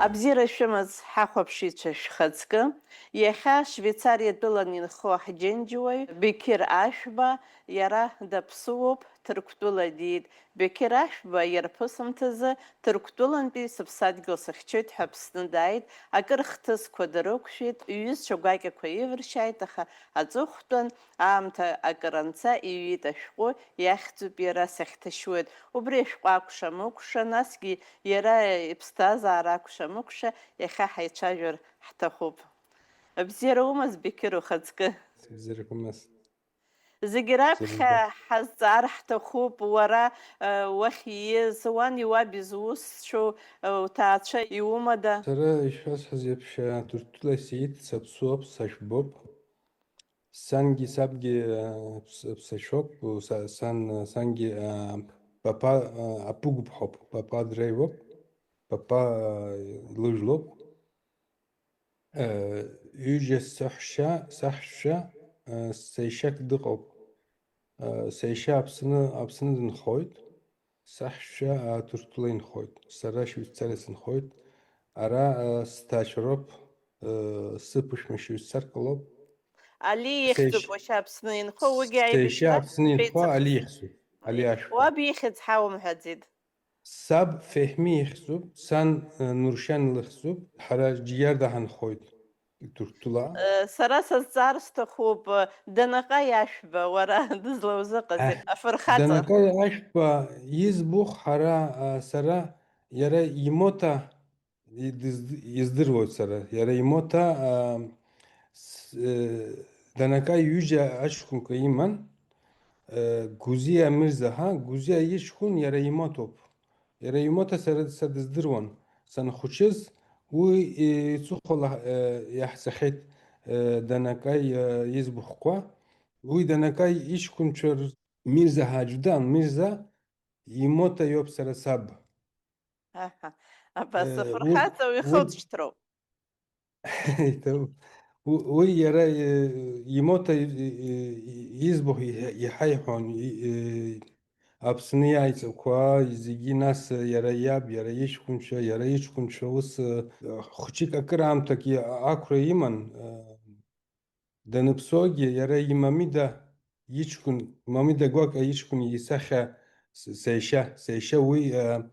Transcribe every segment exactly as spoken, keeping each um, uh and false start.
Абзиара шәымаз, ҳахәаԥшыҩцәа шәхаҵкы, иахьа Швеицариа тәылан инхо ҳџьынџьуаҩ Беқьыр Ашәба, иара даԥсуоуп, Ҭырқәтәыла диит. Беқьыр Ашәба иарԥысымҭазы Ҭырқәтәылантәи сыԥсадгьыл сыхьчоит ҳәа Аԥсны дааит, акыр хҭысқәа дарықәшәеит, иҩызцәа гәакьақәа ивыршьааит, аха аҵыхәтәан аамҭа акыр анца иҩит ашәҟәы, иахьӡуп иара Сахьҭашьуеит. Убри ашәҟәы акәша-мыкәша, насгьы иара иԥсҭазаара акәша-мыкәша иахьа ҳаицәажәар ҳҭахуп. Абзиара умаз, Беқьыр, ухаҵкы? Бзиара умаз. Зегьы раԥхьа Зегьы. Ҳазҵаар ҳҭахуп, уара, э, уахь ииз, уани уаби зусҭцәоу, э, уҭаацәа иумада? Сара ишәасҳәаз еиԥш, Ҭырқәтәыла исиит, саԥсуоуп, сашәбоуп. Сангьы сабгьы, э, ԥс-, ԥсашәоуп, са-, сан, сангьы, э, папа, э, апыгәыԥ ҳәоуп, папа дреиуоуп, папа, э, лыжәлоуп. Э, ҩыџьа саҳәшьа, саҳәшьцәа, э, сеишьак дыҟоуп. Э, сеишьа Аԥсны, Аԥсны дынхоит, саҳәшьцәа, э, Ҭырқәтәыла инхоит. Сара Швеицариа сынхоит. Ара, э, сҭаацәароуп, э, сыԥшәма шәыҩсаркалоуп. Али ихьӡуп Сеишь-, уашьа Аԥсны инхо, уигьы сеишьа аибашьра Аԥсны инхо шәеицахыз. Али ихьӡуп, Али Ашәба. Уаб ихьӡ ҳәа умҳәаӡеит. Саб Феҳми ихьӡуп, сан, э, Нуршьан лыхьӡуп, ҳара Џьгьарда ҳанхоит, Ҭырқәтәыла. Э, сара сазҵаар сҭахуп, э, Данаҟаи Ашәба, уара дызлаузыҟази, Аҳ, афырхаҵа? Данаҟаи Ашәба избухә ҳара, а, сара, иара имоҭа идыз-, издыруеит сара, иара имоҭа, а, с-, э, Данаҟаи ҩыџьа аҷкәынқәа иман, э, Гузиа Мирза ҳәа, Гузиа иҷкәын иара имоҭоуп. Иара имоҭа сара, са дыздыруан. Санхәыҷыз, уи, э, ицыхәала, э, иаҳҵахьеит, э, Данаҟаи, э, избухәқәа. Уи Данаҟаи иҷкәынцәа рзы Мирза Ҳаџьудан, Мирза имоҭа иоуп сара саб. Аҳа. Абас Э, афырхаҵа уи, уи уи хылҵшьҭроуп. Иҭабуп. У-, уи иара, э, имоҭа, э, э, избахә иҳа-, иҳаиҳәон, и-, э, Аԥсны иааиҵақәа зегьы, нас иара иаб, иара иҷкәынцәа, иара иҷкәынцәа, ус, э, хәыҷык акыр аамҭак и-, ақәра иман, э, даныԥсуагьы, иара имамида иҷкәын, мамида гәакьа иҷкәын исахьа с-, сеишьа, сеишьа уи, э,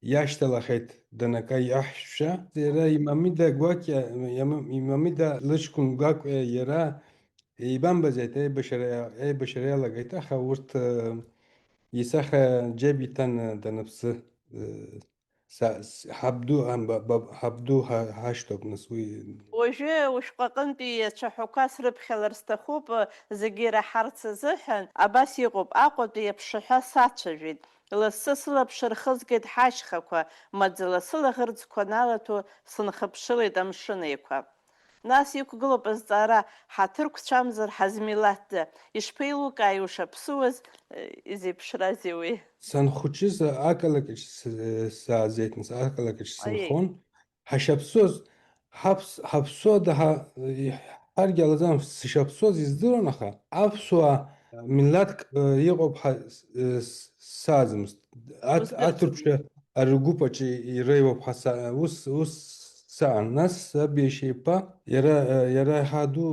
иашьҭалахьеит Данаҟаи аҳәшьцәа. Иара имамида гәакьа, иама-, имамида лыҷкәын гәакьа иара еибамбаӡеит, аибашьра, аибашьра иалагеит, аха урҭ, э, исахьа џьаб иҭан, э, даныԥсы, э, са-, с-, ҳабду, амба-, баб-, ҳабду ҳа-, ҳашьҭоуп, нас уи. Уажәы ушәҟәаҟынтәи ацәаҳәақәа срыԥхьалар сҭахуп, э, зегьы ираҳарц азыҳәан, абас иҟоуп, Аҟәатәи аԥшаҳәа сацәажәеит. Лассы сылаԥш рхызгеит ҳашьхақәа, маӡала сылаӷырӡқәа налаҭо сынхыԥшылеит Амшын Еиқәа. Нас иқәгылоуп азҵаара, ҳаҭырқәцәамзар ҳазмилаҭда, ишԥеилукааи ушаԥсуаз, изеиԥшразеи уи? Санхәыҷыз ақалақьаҿ с-, сааӡеит, нас, ақалақьаҿ Аиеи. Сынхон. Ҳашьаԥсуаз, ҳаԥс-, ҳаԥсуа даҳа-, иҳаргьалаӡам, сшаԥсуаз издыруан, аха аԥсуаа милаҭк, э, иҟоуп ҳәа, э, с-, сааӡамызт. Аҭ-, Уздырӡом. Аҭырқәшәа аргәыԥ аҿы иреиуоуп ҳәа са-, ус, ус саан. Нас саб иашьа иԥа, иара, э, иара иаҳа ду,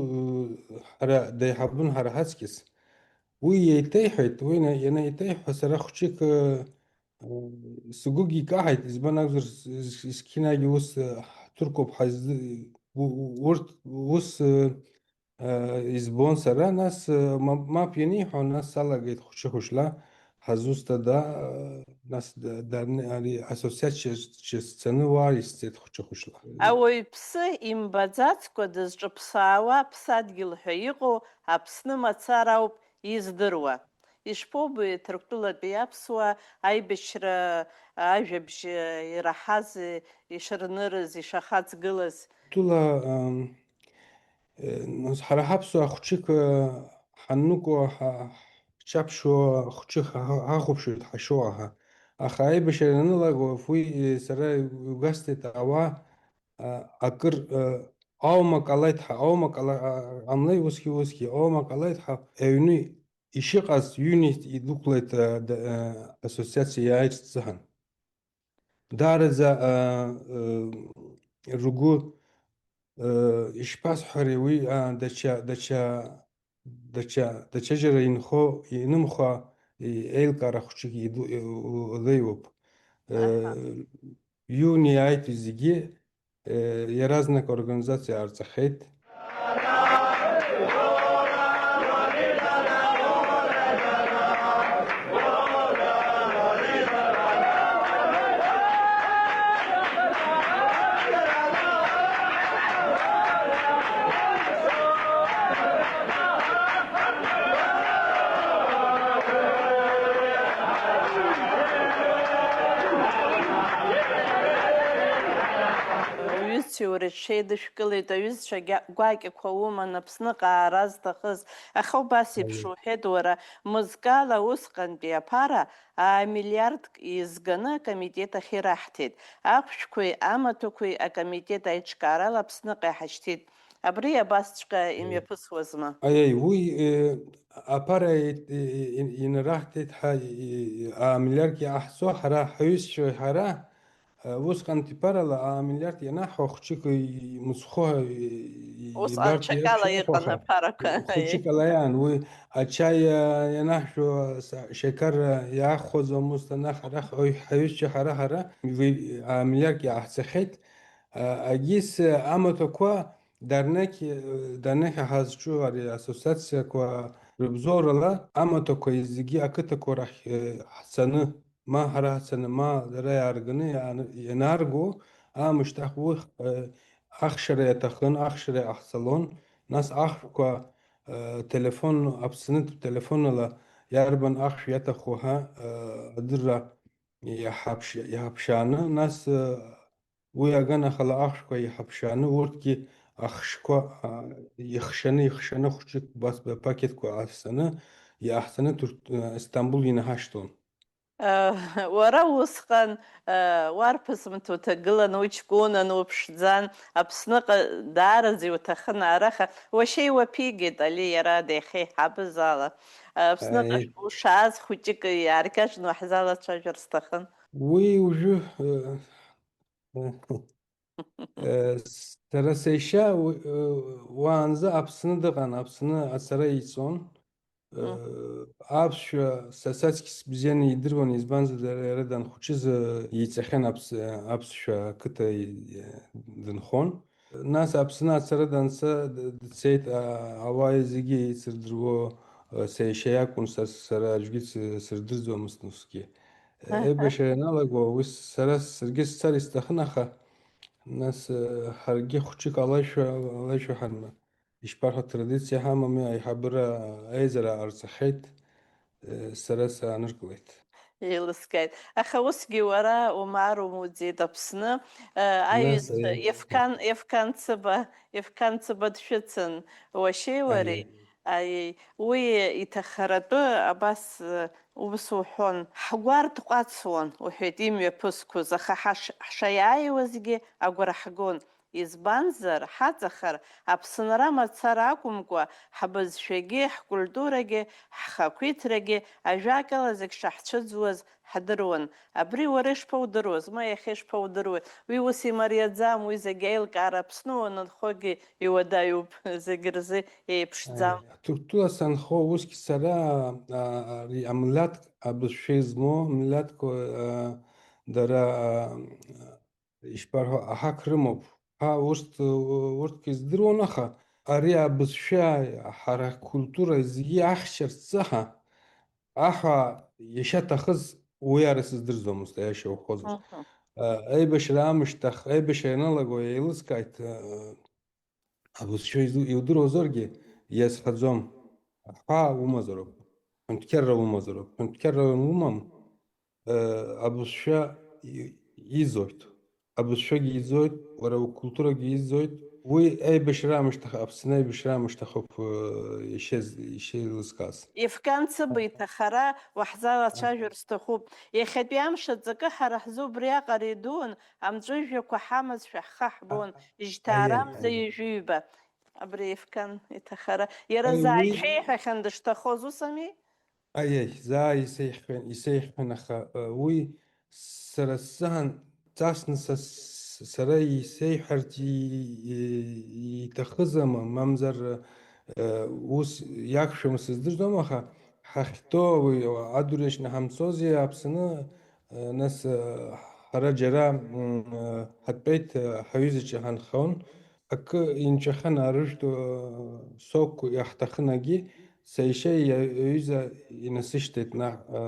э, ҳара, деиҳабын ҳара ҳаҵкьыс. Уи еиҭеиҳәеит, уи на-, ианеиҭеиҳәа, сара хәҷык, э, Сгәы икаҳаит, избан акәзар, с-, с-, есқьынагьы ус, э, ҳҭырқәоуп ҳазы-, у-, у-, урҭ ус, э, э, избон сара, нас, э, ма-, мап ианиҳәо, нас салагеит хәыҷы-хәыҷла ҳазусҭада, э, нас да-, дарны ари ассоциациаҿы сцаны уа исцеит хәыҷы-хәыҷла. Ауаҩԥсы имбаӡацкәа дызҿыԥсаауа аԥсадгьыл ҳәа иҟоу Аԥсны мацара ауп издыруа. Ишԥоубои Ҭырқәтәылатәи аԥсуаа аибашьра ажәабжь ираҳаз, ишырнырыз, ишахаҵгылаз? Тәыла, ам, э, нас ҳара ҳаԥсуаа хәҷык, э, ҳанныкуа, ҳа-, ҳчаԥшьуа хәҷык ҳа-, ҳахәаԥшуеит, ҳашьоу аҳа. Аха аибашьра ианылага, уи, э, сара иугәасҭеит, ауаа, а, акыр, а, Аума ҟалеит ҳәа, аума ҟала-, а-, ҟамлеи, усгьы, усгьы, аума ҟалеит ҳәа, аҩны ишыҟаз, ҩны идәықәлеит, а, д-, а, ассоциациа иааирц азыҳәан. Даараӡа, а, а, ргәы, а, ишԥасҳәари, уи, а, даҽа, даҽа, даҽа, даҽаџьара инхо, инымхо, и-, еилкаара хәыҷык иду-, и-, у-, леиуп. Аҳа. Э, иуны иааит зегьы, э, иаразнак аорганизациа аарҵахьеит. Уҩызцәеи уареи шәеидышәкылеит, аҩызцәа гьа-, гәакьақәа уман Аԥсныҟа аара зҭахыз. Аха убас еиԥш Аиеи. уҳәеит уара, мызкала усҟантәи аԥара аа миллиардк еизганы акомитет ахь ираҳҭеит. Ахәшәқәеи амаҭәақәеи акомитет аиҿкаарала Аԥсныҟа иҳашьҭит. Абри абасҵәҟьа Аиеи. имҩаԥысуазма? Аиеи, уи, э, аԥара и-, и-, и-, инараҳҭеит ҳәа, и-, и-, аа миллиардк иҟаҳҵо ҳара ҳаҩызцәеи ҳара, Усҟантәи ԥарала амиллиард ианаҳҳәо, хәҷык мыцхәы Ус ибартә аҽакала еиԥш иҟан акәаха, аԥарақәа. Хәҷык ала иаан, уи ачаи, а, ианаҳжәо, са-, шьакар, а, иаахәаӡомызт, анах, арахь, ой, ҳаҩызцәа ҳара, ҳара, уи амиллиард иааҳҵахьеит. А, агьыс, а, амаҭәақәа дарнеқь, а, дарнеқь ҳазҿу ари ассоциациақәа рыбзоурала амаҭәақәа зегьы ақыҭақәа рахь, а, ҳцаны, ма ҳара ҳцаны, ма дара иаарганы иаан-, ианаарго, аамышьҭахь уи, э, ахшара иаҭахын, ахшара иҟаҳҵалон, нас ахәшәқәа, э, телефон, Аԥснытә телефонала иарбан ахәшә иаҭаху ҳәа, э, адырра иаҳаԥш-, иаҳаԥшааны, нас, э, уи аганахьала ахәшәқәа иаҳаԥшааны, урҭгьы ахшқәа, а, ихшаны, ихшаны хәҷык убас пакетқәа ҟасҵаны иҟаҳҵаны Турк-, э, Стамбул инаҳашьҭуан. Уара усҟан, уарԥыс мҭ уҭагылан, уҷкәынан, уԥшӡан, Аԥсныҟа даараӡа иуҭахын, араҟа уашьа иуаԥигеит, Али, иара деихеиҳабыз ала. Аԥсныҟа Аиеи. ушааз хәыҷык иааркьаҿны уаҳзалацәажәар сҭахын. Уи уажәы, э, Э, сара сеишьа уи, э, уаанӡа Аԥсны дыҟан, Аԥсны ацара иҵон. Э, Мгм. аԥсшәа са саҵкьыс бзианы идыруан, избанзар, дара, иара данхәыҷыз, э, иҵахьан аԥс-, э, аԥсшәа ақыҭа, э, дынхон. Нас Аԥсны ацара данца, д-, дцеит, а, ауаа зегьы еицырдыруа, э, сеишьа иакәын, са, сара аӡәгьы ц-, сырдырӡомызт усгьы. Аҳа. Аибашьра ианалаго, уи сара, саргьы сцар исҭахын, аха, нас, э, ҳаргьы хәҷык алашәа, алашәа ҳарма. Ишԥарҳәа, традициа ҳамами, аиҳабыра аизара ҟарҵахьеит, э, сара сааныркылеит. Еилыскааит. Аха усгьы уара умаар умуӡеит Аԥсны, э, Нас, аҩызцәа, аиеи. Ефқан, Ефқан Цыба, Ефқан Цыба дшәыцын, уашьеи уареи. Аиеи. Аиеи. Уи иҭахаратәы абас, э, Ус уҳәон, ҳгәарҭ ҟәацуан, уҳәеит, имҩаԥысқәоз, аха ҳаш-, ҳшаиааиуазгьы агәра ҳгон. Избанзар, ҳаҵахар, Аԥсынра мацара акәымкәа, ҳбызшәагьы, ҳкультурагьы, ҳхақәиҭрагьы, ажәакала, зегь шаҳцәыӡуаз ҳдыруан. Абри уара ишԥаудыруаз, ма иахьа ишԥаудыруеи? Уи ус имариаӡам, уи зегь аилкаара Аԥсны уанынхогьы иуадаҩуп, зегь рзы еиԥшӡам. Аиеи, Ҭырқәтәыла санхо, усгьы сара, а, ари амилаҭ абызшәа измоу, милаҭқәа, а, дара, а, ишԥарҳәо, аҳақ рымоуп. Ҳа, урҭ, урҭгьы здыруан, аха ари абызшәа, ҳара ҳкультура зегьы ахьчарц аҳа, аҳа иашьа ҭахыз уи ара сыздырӡомызт, аиаша уҳәозар. Мгм. А, аибашьра аамышьҭахь, аибашьра ианалаго еилыскааит, а, Абызшәа изу-, иудыруазаргьы, иазҳаӡом. Аҳәаа умазароуп. Ҳәынҭқарра умазароуп. Ҳәынҭқарра умам, э, абызшәа и-, иӡоит. Абызшәагьы иӡоит, уара укультурагьы иӡоит, Уи аибашьра аамышьҭахь, Аԥсны аибашьра аамышьҭахь ауп, э, ишез-, ишеилыскааз. Ефкан Цыба иҭахара уаҳзалацәажәар сҭахуп. Иахьатәи амш аҵакы ҳара ҳзы убриаҟара идуун, амҵәыжәҩақәа ҳамазшәа ҳхы ҳбон, жьҭаарамза ҩажәи ҩба. Абри Ефкан иҭахара. Иара Аи, уи зааишәеиҳәахьан дышҭахоз, ус ами? Аиеи, заа исеиҳәан, исеиҳәан, аха, э, уи сара сзыҳәан ҵасны са, с-, сара исеиҳәарц и-, и-, иҭахызама, мамзар, э, ус иақәшәома сыздырӡом, аха ҳахьтәоу уи адырҩаҽны ҳамцозеи Аԥсны, э, нас, э, ҳара џьара, м, э, ҳатәеит, э, ҳаҩызаҿы ҳанхон, акы инҵәахьан арыжәтә, э, соқә иаҳҭахын агьи, саишьа иа-, иҩыза инасышьҭит наҟ, э,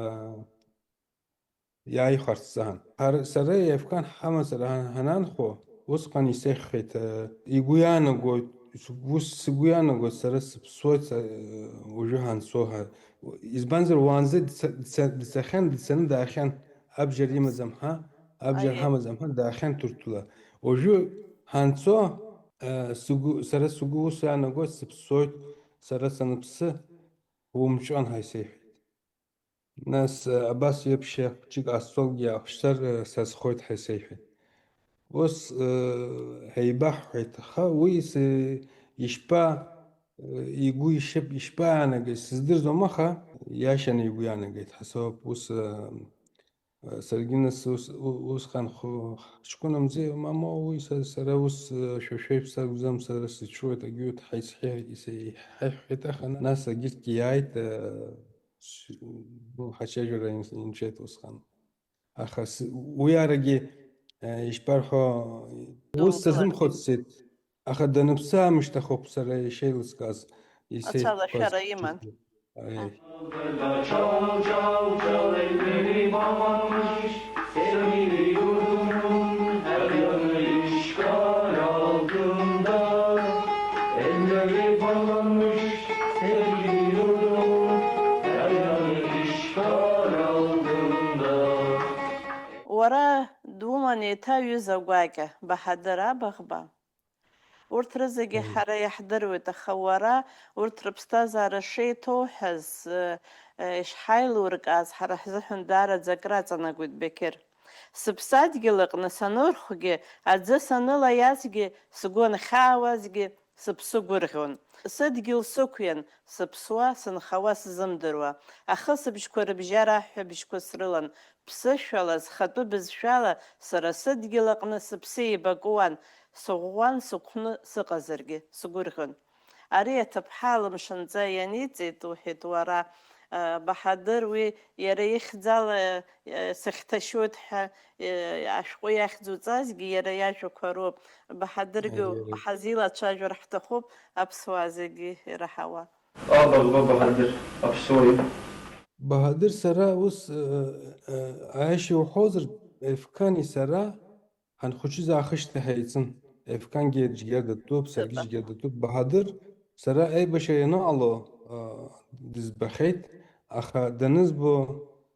иааихәарц сзыҳәан. Ҳар-, сара Ефкан ҳамацара ҳан-, ҳананхо, усҟан исеиҳәеит, э, игәы иаанагоит, с-, ус сгәы иаанагоит, сара сыԥсуеит, са, э, уажәы ҳанцо ҳәа. Избанзар, уаанӡа дца-, дца-, дцахьан, дцаны даахьан, абџьар имаӡам ҳәа, абџьар Аиеи. ҳамаӡам ҳәа, даахьан Ҭырқәтәыла. Уажәы ҳанцо, э, сгәы, сара сгәы ус иаанагоит, сыԥсуеит, сара саныԥсы, умҵәуан ҳәа исеиҳәеит. Нас, э, абас ҩаԥшьа хәҷык астолгьы аахәшьцар, э, сазхоит ҳәа исеиҳәеит. Ус, э, ҳаибаҳҳәеит, аха уи сы-, ишԥа-, э, игәы ишып-, ишԥаанагеи сыздырӡом, аха иашаны игәы иаанагеит ҳәа соуп. Ус, э, э, саргьы нас ус, у-, усҟан ху-, ҳҷкәынамзи, мамоу, уи са-, сара ус, э, шәа шәеиԥш сакәӡам, сара сыцәшәоит, агьурҭ ҳаицҳа-, исеиҳаҳҳәеит, аха нас агьырҭгьы иааит, э, С-, ну, ҳацәажәара ин-, инҵәеит усҟан. Аха с-, уи арагьы, э, ишԥарҳәо, ус Думкыларгьы. Сазымхәыццеит. Аха даныԥсы аамышьҭахоуп сара ишеилыскааз, исеиқәԥаз. Ацәалашәара иман. Аиеи. Уара думан еиҭа ҩыза гәакьа, Баҳадыр Абаӷба. Урҭ рызегьы Аиеи. Ҳара иаҳдыруеит, аха уара урҭ рыԥсҭазаара шеиҭоуҳәаз, э, э, ишҳаилуркааз ҳара ҳзыҳәан даараӡа акраҵанакуеит, Беқьыр. Сыԥсадгьыл аҟны санырхәгьы, аӡы санылаиазгьы, сгәы анхьаауазгьы, сыԥсы гәырӷьон. Сыдгьыл сықәиан, сыԥсуа, сынхауа сзымдыруа. Ахысыбжьқәа рыбжьара аҳәҳәабжьқәа срылан. Ԥсышәала, схатәы бызшәала, сара сыдгьыл аҟны сыԥсы еибакуан, сыӷәӷәан, сыхәны сыҟазаргьы, сгәырӷьон. Ари аҭыԥҳа лымшынҵа ианиҵеит, уҳәеит уара, э, Баҳадыр, уи иара ихьӡала, э, сыхьҭашьуеит ҳәа, э, ашәҟәы иахьӡуҵазгьы иара иажәақәа роуп. Баҳадыргьы Аиеи. Ҳазилацәажәар ҳҭахуп, аԥсуаа зегьы ираҳауа. Абаӷба Баҳадыр, аԥсуаҩ. Баҳадыр, сара ус, э, э, аиаша уҳәозар, Ефкани сара ҳанхәыҷыз аахышьҭахь ҳаицын. Ефкангьы Џьгьардатәуп, саргьы Џьгьардатәуп. Баҳадыр, сара аибашьра ианыҟало, э, дызбахьеит, аха данызбо,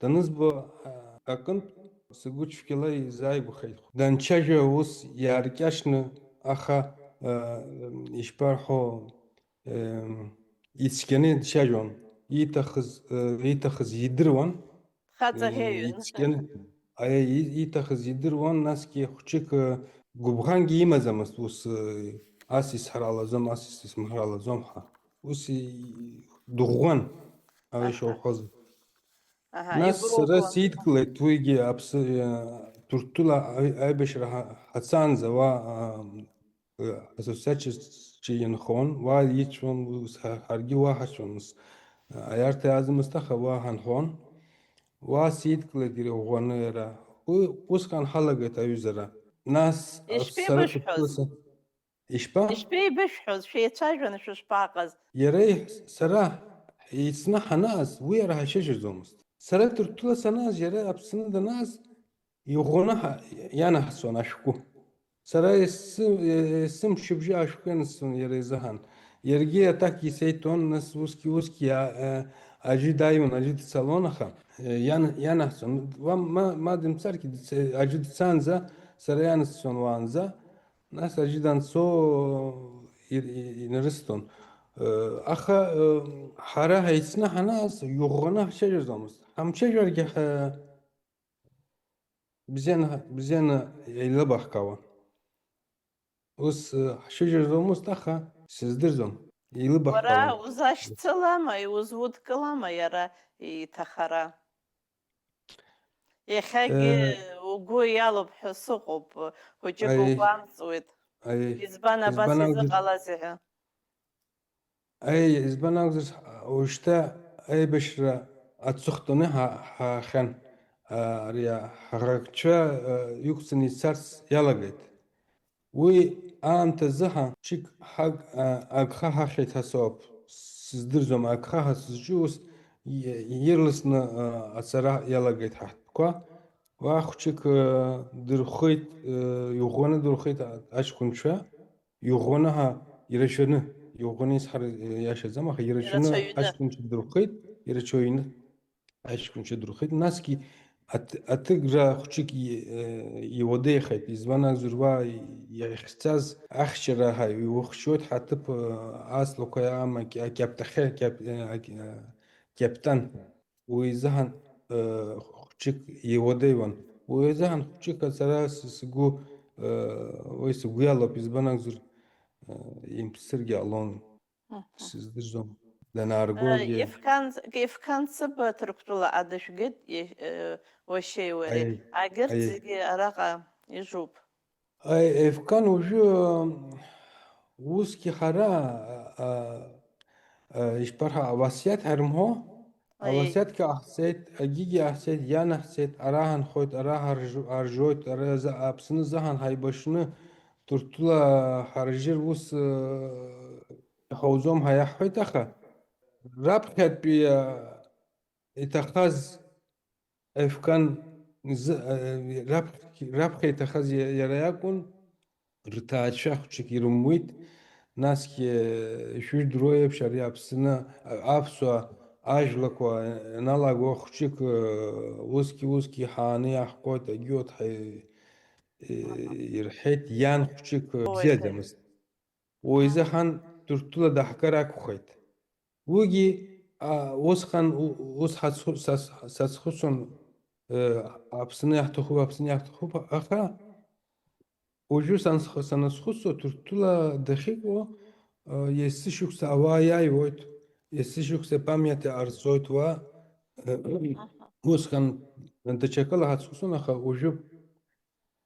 данызбо, э, акынтә сгәы цәгьала изааигәахеит. Данцәажәа ус иааркьаҿны, аха, э, ишԥарҳәо, Эм, ицқьаны дцәажәон, ииҭахыз, э, ииҭахыз идыруан. Хаҵа Э, ҳәаҩын. Ицқьаны, аиеи, и-, ииҭахыз идыруан, насгьы хәҷык, э, гәыбӷангьы имаӡамызт, ус, э, ас исҳәар ҟалаӡом, ас ис-, исмаҳар ҟалаӡом ҳәа. Ус и-, дыӷәӷәан, аиаша Аҳа. Уҳәозар. Аҳа, Нас сара игәыӷәӷәон. Сидкылеит уигьы аԥсы, э, Ҭырқәтәыла аи-, аибашьра ҳа-, ҳацаанӡа уа, а, ассоциациаҿы инхон, уа ицәон, ус, ҳа-, ҳаргьы уа ҳацәон, ус, аиарҭа иаӡамызт, аха уа ҳанхон. Уа сидкылеит иӷәӷәаны иара. Уи усҟан ҳалагеит аҩызара. Нас, а, сара Ишԥеибышәҳәоз? Ҭырқәтәыла са-, ишԥа? Ишԥеибышәҳәоз, шәеицәажәаны шәышԥаҟаз? Иара иҳ-, сара еицны ҳанааз, уи иара ҳаицәажәаӡомызт. Сара Ҭырқәтәыла санааз, иара Аԥсны данааз, иӷәӷәаны ҳа-, ианаҳҵон ашәҟәы. Сара ес-, ес-, есымшыбжьы ашәҟәы ианысҵон иара изыҳәан. Иаргьы аҭак исеиҭон, нас усгьы, усгьы иа-, э, аӡәы дааиуан, аӡәы дцалон, аха, э, иан-, ианаҳҵон. Уа-, ма, ма дымцаргьы дца-, аӡәы дцаанӡа, сара ианысҵон уаанӡа. Нас аӡәы данцо ир- и- инарысҭон. Э, Аха э, ҳара ҳаицны ҳанаас, иӷәӷәаны ҳцәажәаӡомызт. Ҳамцәажәаргьы ҳа- бзианы, бзианы еилыбаҳкаауан. Ус э, ҳцәажәаӡомызт, аха сыздырӡом. Уара Еилыбаҳкаауан. Узашьцылама, иузудкылама иара иҭахара? Иахьагьы Э, угәы иалоуп ҳәа сыҟоуп, хәыҷык Аи, угәы амҵуеит. Аи, Избан абас избан акәзар, изыҟалазеи ҳәа? Аи, избан акәзар, уажәшьҭа аибашьра аҵыхәтәаны ҳа- ҳаахьан, а, ари а- ҳаӷақәцәа а, иқәҵаны ицарц иалагеит. Уи аамҭазы ҳа хәҷык ҳаг а, агха ҳахьеит ҳәа соуп сыздырӡом, агха ҳа сызҿу ус и- ирласны а, ацара иалагеит ҳаҳҭқәа. Уа хәҷык а, дырхеит, а, иӷәӷәаны дырхеит а- аҷкәынцәа, иӷәӷәаны ҳа ирацәаны, иӷәӷәаны исҳәар а, иашаӡам, аха ирацәаны Ирацәаҩны. Аҷкәынцәа дырхеит, ирацәаҩны. Аҷкәынцәа дырхеит, насгьы аҭ- аҭыгра хәҷык и- э, иуадаҩхеит, избан акәзар уа иахьцаз ахьчара ҳа иухьчоит, ҳаҭыԥ э, аҵлақәа ама акьаптахьы акьап- э, акь- э, кьаптан, уи изыҳәан э, хәҷык иуадаҩуан, уи изыҳәан хәҷык ацара сы- сгәы э, уи сгәы иалоуп, избан акәзар э, имԥсыргьы ҟалон. Мгм. Сыздырӡом. Данааргогьы. Ефкан, Ефкан Цыба Ҭырқәтәыла адышәгеит, уашьеи уареи. Аиеи, Агьырҭ аиеи. Зегьы араҟа ижуп. Аи, Ефкан уажәы, м, усгьы ҳара, а, а, ишԥарҳәа, авасиаҭ ҳарымҳәо? Аиеи. Авасиаҭгьы ҟаҳҵеит, агьигьы ҟаҳҵеит, ианаҳҵеит, ара ҳанхоит, ара ҳаржу-, ҳаржоит, ара за-, Аԥсны заҳан ҳаибашьны, Ҭырқәтәыла ҳаржьыр ус, э, иҳауӡом ҳәа иаҳҳәеит, аха раԥхьатәи, э, иҭахаз Ефкан изы, э, раԥх-, раԥхьа иҭахаз иа-, иара иакәын, рҭаацәа хәҷык ирымуит, насгьы, э, ишәыжәдыруа еиԥш, ари Аԥсны, а-, аԥсуа ажәлақәа, э, аналаго хәҷык, э, усгьы-усгьы ҳааны иаҳкуеит, агьиот ҳа-, э, ирҳәеит, иан хәҷык, э, Ой, бзиаӡамызт. Уи изыҳәан Ҭырқәтәыла даҳгар акәхеит. Уигьы, а, усҟан у-, ус ҳацхәы-, сас-, сацхәыцуан, э, Аԥсны иаҳҭахуп, Аԥсны иаҳҭахуп, аха уажәы сансх-, саназхәыцуа, Ҭырқәтәыла дахьыҟоу, э, есышықәса ауаа иааиуеит, есышықәса памиаҭ ҟарҵоит уа, э, Аҳа. Усҟан даҽакала ҳацхәыцуан, аха уажәы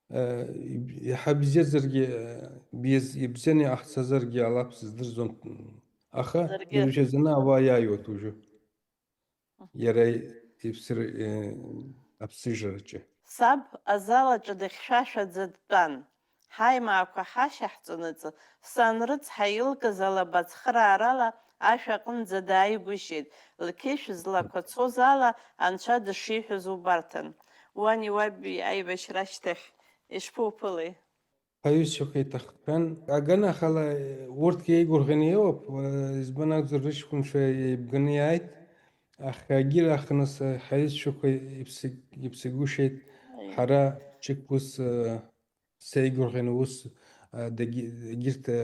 Э, иб-, иаҳа бзиазаргьы, э, биз-, ибзианы иҟаҳҵазаргьы ҟалап, сыздырӡом, аха Саргьы. Иржәаӡаны ауаа иааиуеит уажәы. Мгм. Иара иԥсыр-, э, аԥсыжраҿы. Саб азал аҿы дыхьшәашәаӡа дтәан. Ҳаимаақәа ҳашьаҳҵонаҵы, сан рыцҳа илкыз алаба цхыраарала ашә аҟынӡа дааигәышьеит, лқьышә злақәа цоз ала анцәа дышиҳәоз убарҭан. Уани уаби аибашьра ашьҭахь ишԥуԥылеи? Ҳаҩызцәақәа иҭаххьан, аганахьала урҭгьы еигәырӷьаны иоуп, избан акәзар, рыҷкәынцәа еибганы иааит, аха егьирахь нас ҳаҩызцәақәа иԥсы-, иԥсагәышьеит, Аиеи. Ҳара ҷык ус, сеигәырӷьаны ус, а, дагьы-, егьырҭ, а,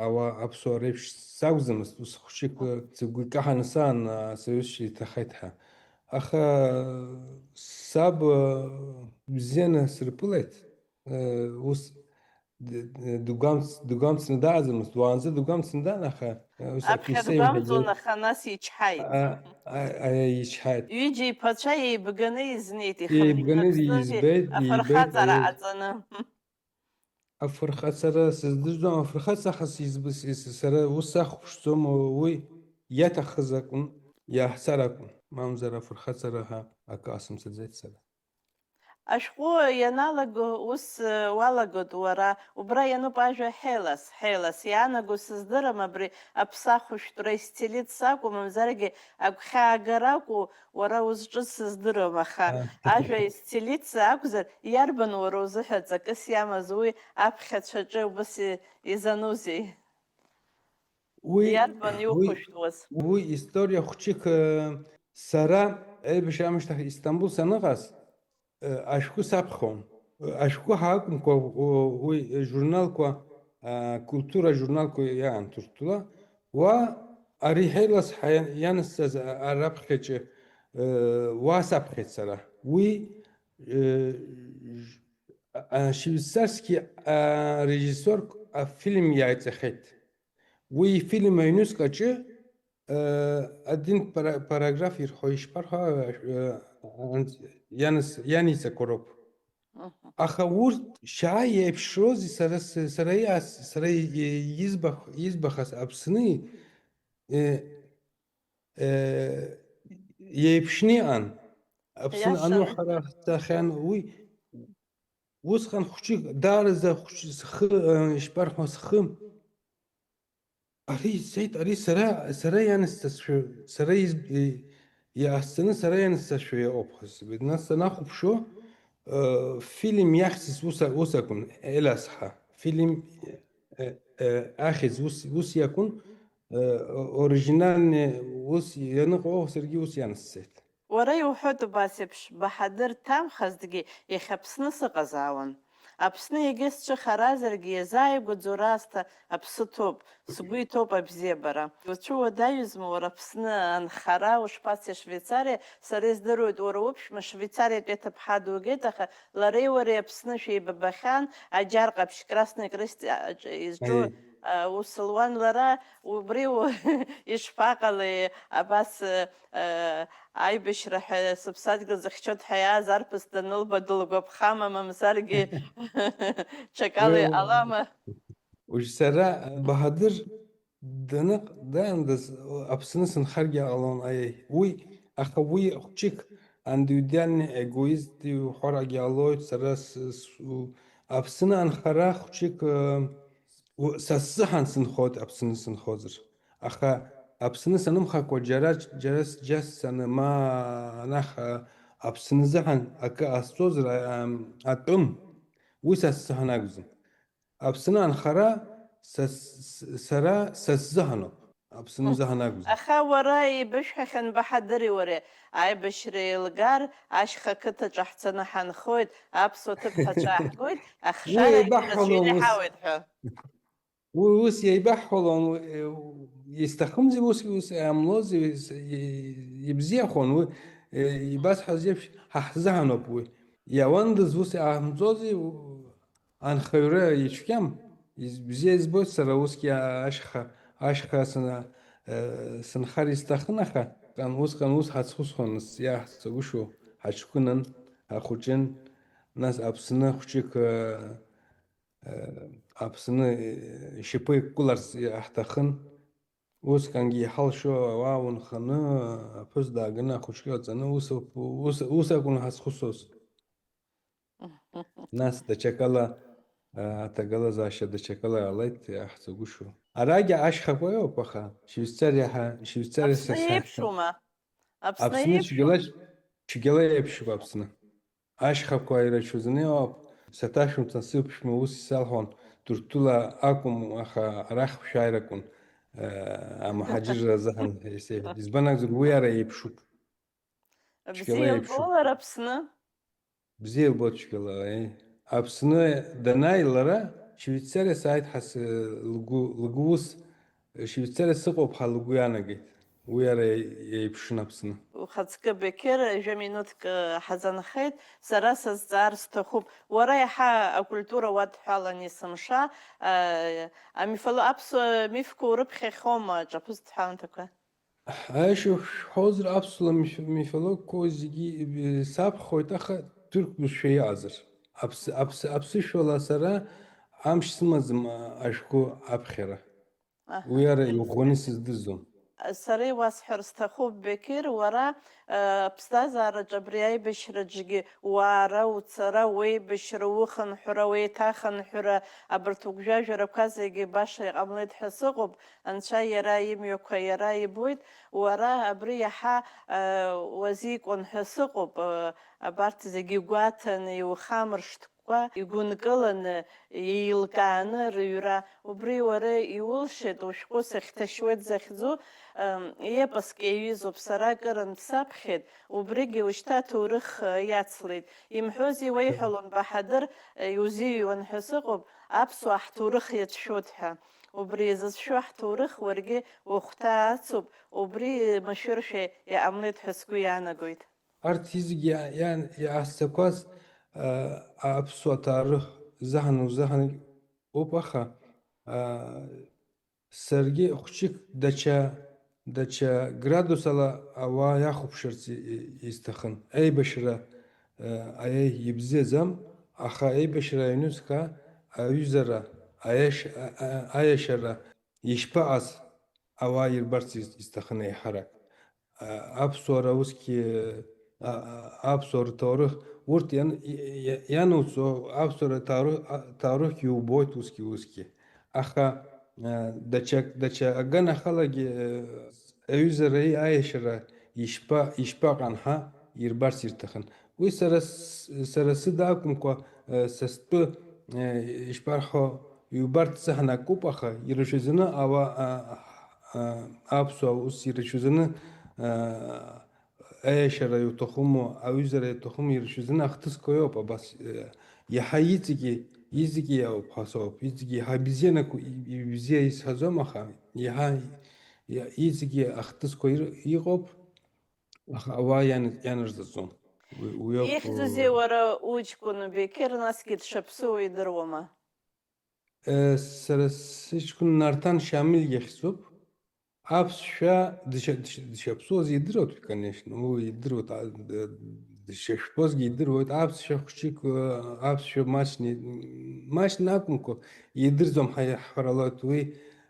ауаа аԥсуаа реиԥш сакәӡамызт, ус хәҷык, а, сыгәы икаҳаны саан, а, саҩызцәа иҭахеит ҳәа. Аха саб, а, бзианы сырԥылеит, а, ус д-, д-, дгәамц-, дгәамцны дааӡамызт, уаанӡа дгәамцны даан, аха, а, ус Аԥхьа акгьы сеимҳәаӡеит. Дгәамҵуан, аха нас ичҳаит. А, а, а, ичҳаит. Ҩыџьа иԥацәа еибганы изнеит, Еибганы ихынҳәны Аԥснынтәи избеит, иибеит, афырхаҵара аиеи. Ҟаҵаны. Афырхаҵара сыздырӡом, афырхаҵа аха сизб-, с-, с-, сара ус сахәаԥшӡом, уи иаҭахыз акәын, иаҳцар акәын, мамзар афырхаҵара ҳәа акы ҟасымҵаӡеит сара. Ашәҟәы ианалаго ус, э, уалагоит уара, убра иануп ажәа Ҳелас, Ҳелас, иаанаго сыздырам, абри аԥсахәышәтәра истилит сакәу, мамзаргьы агәхьаагара акәу, уара узҿыз сыздырам, аха А. Ажәа истилит акәзар, иарбан уара узыҳәа ҵакыс иамаз уи аԥхьацәаҿы убас и-, изанузеи? Уи, Иарбан уи, иухәышәтәуаз? Уи историа хәҷык, э, сара аибашьра аамышьҭахь Истамбул саныҟаз, э, ашәҟәы саԥхьон. ашәҟәы ҳәа акәымкәа, у-, уи журналқәа, а, культура журналқәа иаан Ҭырқәтәыла, уа ари ҳаилас ҳа-, ианасҵаз а-, араԥхьаҿы, э, уа саԥхьеит сара. Уи, э, ж-, а, швейцарски, а, режиссиорк афильм иааиҵахьеит. Уи ифильм аҩнуҵҟаҿы, э, один пара-, параграф ирҳәо ишԥарҳәа, э, анс-, ианыс-, ианиҵақәо роуп. Мгм. Аха урҭ шьаа иеиԥшрози сара с-, сара иас-, сара и-, избах-, избахаз Аԥсни, э, э, иеиԥшны иҟан. Аԥсны Иашан. Аныҳәара ҳҭахьан уи. Усҟан хәҷык, даараӡа хәҷ-, схы, э, ишԥарҳәо, схы Ари ицеит, ари сара, сара ианасҵазшәа, сара из-, и-, иаасҵаны сара ианасҵазшәа иҟоуп ҳәа сыҩуеит. Нас санахәаԥшуа, э, фильм иахьӡыз ус а-, ус акәын, Елиас ҳәа. Фильм, э, э, ахьӡ ус, ус иакәын, э, о-, оригинальный ус ианыҟоу саргьы ус ианасҵеит. Уара иуҳәоит убас еиԥш, Баҳадыр дҭамхазҭгьы иахьа Аԥсны сыҟазаауан. Аԥсны егьа сҿы харазаргьы иазааигәаӡоу раасҭа аԥсы ҭоуп, сгәы иҭоуп абзиабара. Уцәуадаҩызма уара Аԥсны анхара ушԥацеи Швеицариа? Сара издыруеит, уара уԥшәма Швеицариатәи аҭыԥҳа дугеит, аха лареи уареи Аԥсны шәеибабахьан, аџьар ҟаԥшь Красный Крест аҿы изҿу, Аи. а, ус луан лара, убри у-, ишԥаҟалеи абас, а, аибашьра ҳәа сыԥсадгьыл зыхьчоит ҳәа иааз арԥыс данылба дылгәаԥхама, мамзаргьы ҽакала Уи, иҟалама? Уажә сара Баҳадыр даныҟ-, даандаз Аԥсны сынхаргьы ҟалон, аиеи. Уи, аха уи хәҷык индивидуальный эгоист иуҳәарагьы ҟалоит, сара с-, с-, у-, Аԥсны анхара хәҷык, э, у-, са сзыҳәан сынхоит Аԥсны сынхозар. Аха Аԥсны санымхакәа џьара, џьара сџьасцаны, ма анахь, а, Аԥсны азыҳәан акы ҟасҵозар, а, ам, атәым, уи са сзыҳәан акәӡам. Аԥсны анхара са, с-, сара са сзыҳәаноуп, Аԥсны азыҳәан акәӡам. Аха уара еибышәҳәахьан Баҳадыри уареи, аибашьра еилгар, ашьха ақыҭаҿы ҳцаны ҳанхоит, аԥсуа ҭыԥҳацәа ааҳгоит, Уи ахшара еибаҳҳәалон ус. Ҳаиҳауеит ҳәа. Уи ус еибаҳҳәалон, уи, э, исҭахымзи ус, ус иҟамлози, ис-, и-, ибзиахон, уи, э, ибасҳәаз еиԥш, ҳа ҳзыҳәаноуп уи. Иауандаз ус иҟамҵози, у-, анхаҩра ицәгьам, из-, бзиа избоит сара усгьы ашьха, ашьха сына-, э, сынхар исҭахын, аха кан-, усҟан ус ҳацхәысхуан, нас иаҳцагәышьоу ҳаҷкәынан, ҳахәыҷын, нас Аԥсны хәҷык, э, Аԥсны, э, ишьапы иқәгыларц иаҳҭахын. Усҟангьы иҳалшо ауаа унханы, аԥҳәыс дааганы, ахәыҷқәа ҟаҵаны, ус ауп, ус, ус акәын ҳазхәыцуаз. Нас даҽакала, а, аҭагылазаашьа даҽакала иаалеит, иаҳзагәышьо. Арагьы ашьхақәа иоуп, аха Швеицариа ҳа-, Швеицариа Аԥсны сахьа-, еиԥшума? Аԥсны Аԥсны еиԥшу? Цәгьала, цәгьала еиԥшуп Аԥсны. Ашьхақәа ирацәаӡаны иҟоуп. Саҭашәымҭан сыԥшәма ус исалҳәон, Ҭырқәтәыла акәым, аха арахь шәааир акәын, э, амҳаџьырра азыҳәан исеиҳәеит. Избан акәзар, уи ара еиԥшуп. Бзиа Цәгьала еиԥшуп. Илбо лара Аԥсны? Бзиа илбоит цәгьала, еи. Аԥсны данааи лара, Швеицариа сааит ҳәа сы-, лгәы, лгәы ус, Швеицариа сыҟоуп ҳәа лгәы иаанагеит. Уи ара еиԥшын Аԥсны. Ухаҵкы Беқьыр, жәа-минуҭк ҳазанхеит, сара сазҵаар сҭахуп, уара иаҳа акультура уадҳәалан есымша, а, амифоло-, аԥсуа мифқәа урыԥхьахьоума, ҿаԥыцтә ҳәамҭақәа? Аиаша шәҳәозар, аԥсуа миф-, мифологқәа зегьы, э, саԥхьоит, аха ҭырқә бызшәа иҟазар. Аԥс-, аԥс-, аԥсышәала сара амч сымаӡам, а, ашәҟәы аԥхьара. Аҳа. Уи ара иӷәӷәаны сыздырӡом. Сара иуасҳәар сҭахуп, Беқьыр, уара, э, аԥсҭазаараҿ абри аибашьраҿгьы уаара, уцара, уеибашьра, ухынҳәра, уеиҭахынҳәра, абарҭ угәжәажәарақәа зегьы баша иҟамлеит ҳәа сыҟоуп, Анцәа иара имҩақәа иара ибоит, уара абри иаҳа, э, уазикуан ҳәа сыҟоуп, э, абарҭ зегьы гәаҭаны иухамыршҭ-, ҭоурыхқәа игәынкыланы, еилкааны рыҩра. Убри уара иулшеит, ушәҟәы сахьҭашьуеит захьӡу, ем, епоск иаҩызоуп, сара акырынтә саԥхьеит, убригьы ушьҭа аҭоурых, э, иацлеит. Имҳәози уеиҳәалон, баҳадыр, э, иузиҩуан ҳәа сыҟоуп, аԥсуаа ҳҭоурых иацәшәоит ҳәа. Убри изыцәшәо ҳҭоурых уаргьы ухәҭа ацуп, убри машәыршәа иҟамлеит ҳәа сгәы иаанагоит. Арҭ зегьы иа-, иан-, иҟасҵақәаз, а, аԥсуа ҭоурых заҳан узаҳан ауп, аха, а, саргьы хәҷык даҽа, даҽа градусала ауаа иахәаԥшырц и-, и-, исҭахын. Аибашьра, а, аиеи ибзиаӡам, аха аибашьра аҩнуҵҟа аҩызара, аиаш-, а, а, аиашьара ишԥаҟаз ауаа ирбарц ис-, исҭахын еиҳарак. А, аԥсуара усгьы, а, а, аԥсуа рҭоурых, урҭ иан-, и-, и-, иануҵо аԥсуара ҭоурых, а, ҭоурыхгьы убоит усгьы, усгьы. Аха, а, даҽа, даҽа аганахалагьы, а, аҩызареи аиашьара ишԥа-, ишԥаҟан ҳәа ирбарц ирҭахын. Уи сара с-, сара сыда акәымкәа, э, са стәы, э, ишԥарҳәо, иубарц сыҳәан акоуп, аха ирацәаӡаны ауа-, а, а, аԥсуаа ус ирацәаӡаны, а, аиашьара иуҭахума, аҩызара иуҭахума, ирацәаӡаны ахҭысқәа иоуп абас, э, иаҳа иҵегьы, иҵегьы иауп ҳәа соуп, иҵегьы иаҳа бзианаку-, и-, ибзиа исҳәаӡом, аха иаҳа, иа-, иҵегьы ахҭысқәа ир-, иҟоуп. Аха ауаа иан-, ианарҵаӡом. Уи, уи ауп, Ихьӡузеи уара уҷкәын Беқьыр, насгьы дшаԥсыуоу идыруама? Э, сара сыҷкәын Нарҭан Шамиль ихьӡуп. Аԥсшәа дышьа-, дышьа-, дышьаԥсуаз идыруеит, конечно, уи идыруеит, а, д-, дышьашәԥозгьы идыруеит. Аԥсшәа хәҷык, э, аԥсшәа маҷны, маҷны акәымкәа, идырӡом ҳа-, ҳҳәаралоит уи,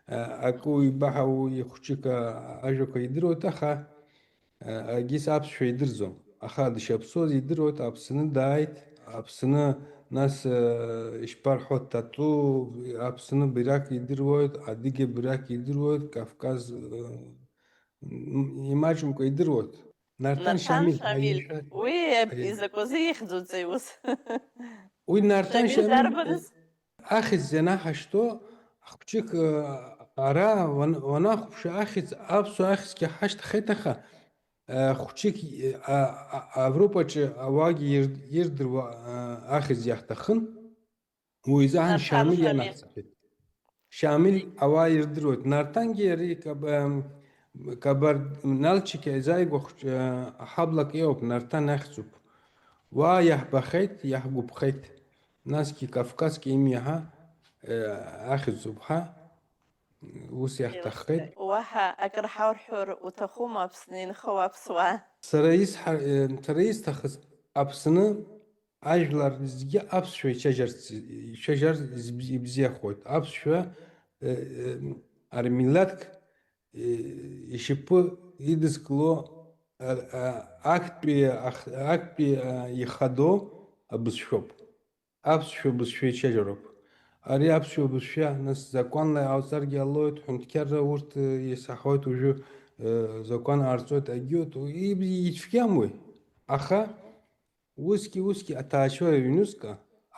э, акы уибаҳау ихәҷык, а, ажәақәа идыруеит, аха Егьыс аԥсшәа идырӡом, аха дышьаԥсуаз идыруеит, Аԥсны дааит, Аԥсны, нас, э, ишԥарҳәо, тату, Аԥсны бирак идыруеит, Адыгэ бирак идыруеит, Кавказ, э, м-, имаҷымкәа идыруеит. Нарҭан Нарҭан Шамиль, Шамиль, аиашьа-, уи аиа-, изакәазы ихьӡуҵеи ус? Уи Нарҭан Шамиль Шамиль, дарбаныз? Ахьӡ ианаҳашьҭо, хәҷык, ара уан-, уанахәаԥш, ахьӡ, аԥсуа ахьӡгьы ҳашьҭахеит, аха, хәҷык, а, а, Авропаҿы ауаагьы ир-, ирдыруа, а, ахьӡ иаҳҭахын, уи изаҳан Нарҭан Шамиль Шамиль. Ианаҳҵахьеит. Шамиль ауаа ирдыруеит. Нарҭангьы ари Каб-, ам, Кабард-, Нальчик иазааигәа хәҷ-, а, ҳаблак иоуп, Нарҭан ахьӡуп. Уа иаҳбахьеит, иаҳгәаԥхеит. Насгьы Кавказк имиаҳа, э, ахьӡуп ҳәа, ус иаҳҭаххеит. Уаҳа акыр ҳаурҳәар уҭахума Аԥсны инхо аԥсуаа? Сара исҳа-, э, сара исҭахыз Аԥсны ажәлар зегьы аԥсшәа ицәажәарц, ицәажәар изб-, ибзиахоит. Аԥсшәа, э, э, армилаҭк, э, ишьапы идызкыло, а, а, актәи ах-, актәи, а, ихадоу абызшәоуп. Аԥсшәа бызшәа ицәажәароуп. Ари аԥсшәа бызшәа, нас, закәанла иҟауҵаргьы ҟалоит, ҳәынҭқарра урҭ, э, исаҳауеит уажәы, э, закәан ҟарҵоит, агьут, иб-, ицәгьам уи. Аха усгьы, усгьы аҭаацәа аҩнуҵҟа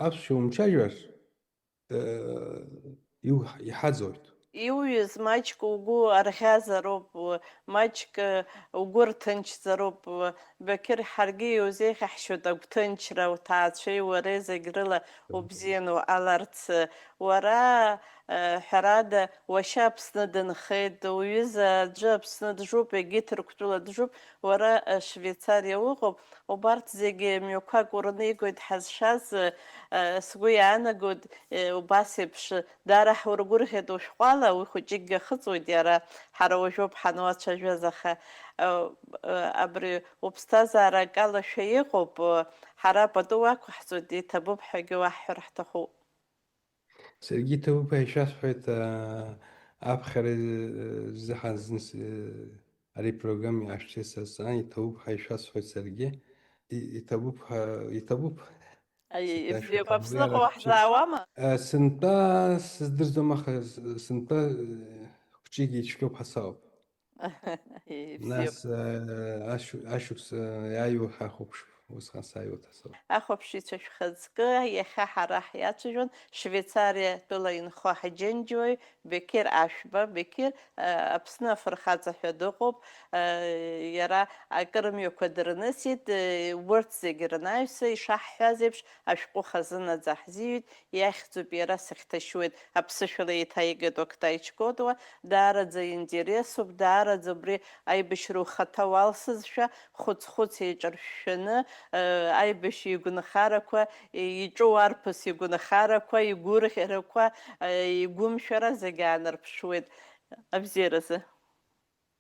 аԥсшәа умцәажәар, э, иу-, иҳаӡоит. Иуҩыз маҷк угәы арӷьазароуп, маҷк угәы рҭынчзароуп, Бақьыр, ҳаргьы иузеиӷьаҳшьоит агәҭынчра, уҭаацәеи уареи зегь рыла убзианы уҟаларц. Уара, э, ҳәарада, уашьа Аԥсны дынхеит, уҩыза аӡәы Аԥсны джуп, егьи Ҭырқәтәыла джуп, уара, э, Швеицариа уҟоуп. Убарҭ зегьы мҩақәак урнеигоит ҳазшаз, э, сгәы иаанагоит, э, убас еиԥш Даара ҳургәырӷьеит ушәҟәала, уи хәыҷыкгьы ахыҵуеит иара, ҳара уажәоуп ҳануацәажәаз, аха, э, э, абри уԥсҭазаара акалашәа иҟоуп, э, ҳара пату уақәаҳҵоит, иҭабуп ҳәагьы уаҳҳәар ҳҭахуп. Саргьы иҭабуп ҳәа ишәасҳәоит, а, аԥхьара, э, ззыҳан зны с-, э, ари программа ашәҭы сазҵаан, иҭабуп ҳәа ишәасҳәоит саргьы. И-, иҭабуп ҳәа, иҭабуп. Аи, Сыҭашәа ибзиоуп, Аԥсныҟа ҳамбеи уаҳзаауама? Э, сынтәа сыздырӡом, аха с-, сынтәа, э, хәҷык ицәгьоуп ҳасауп. Ибзиоуп. Нас, э, ашә-, ашықәс, э, иааиуа ҳахәаԥшып. Усҟан сааиуеит асоура. Ахәаԥшыҩцәа шәхаҵкы, иахьа ҳара ҳиацәажәон Швеицариа тәыла инхо ҳџьынџьуаҩ Бекир Ашәба. Бекир, э, Аԥсны афырхаҵа ҳәа дыҟоуп, э, иара акырмҩақәа дырнысит, э, урҭ зегь рнаҩса, ишаҳҳәаз еиԥш, ашәҟәы хазынаӡа ҳзиҩит, иахьӡуп иара Сыхьҭашьуеит, аԥсышәала еиҭаигеит Октай Чкотуа, даараӡа интересуп, даараӡа убри аибашьра ухаҭа уалсызшәа, хәыц-хәыц еиҿаршәшәаны, э, аибашьҩы игәынхарақәа, иҿу арԥыс игәынхарақәа, игәырӷьарақәа, э, игәымшәара зегь аанарԥшуеит абзиаразы.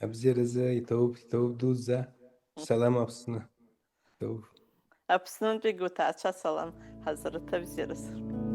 Абзиаразы иҭоуп, иҭоуп дуӡӡа. Салам Аԥсны. Иҭоуп. Аԥснынтәигьы уҭаацәа салам ҳазрыҭ абзиаразы.